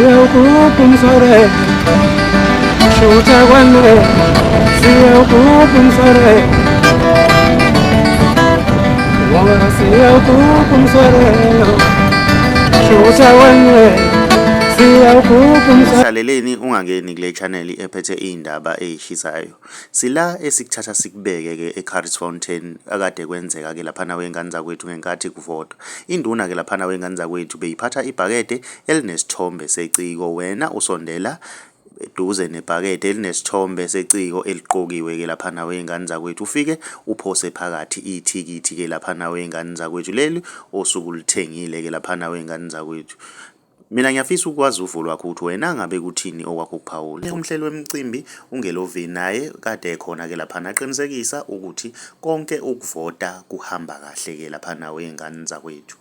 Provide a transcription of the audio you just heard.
siyawukupumsore shuta kwane siyawukupumsore wanga siyawukupumsore shuta kwane. Hlaleleni ungangeni kule channel ephethe izindaba ezishisayo. Sila esikuthatha sikubeke ke eCarricksfontein akade kwenzeka ke lapha wengane zakwethu ngenkathi kuvotwa. Induna ke lapha wengane zakwethu beyiphatha ibhakede elinesithombe seciko, wena usondela eduze nebhakede elinesithombe seciko eliqokiwe ke lapha wengane zakwethu, ufike uphose phakathi ithikithi ke lapha wengane zakwethu leli osuku lithengile ke lapha wengane zakwethu. Mina ngiyafisa ukwazi uvo lwakho ukuthi wena ngabe kuthini okwakho ukuphawula. Umhleli wemicimbi ungelovi naye kade ekhona ke lapha aqinisekisa ukuthi konke ukuvota kuhamba kahle ke lapha wengane zakwethu.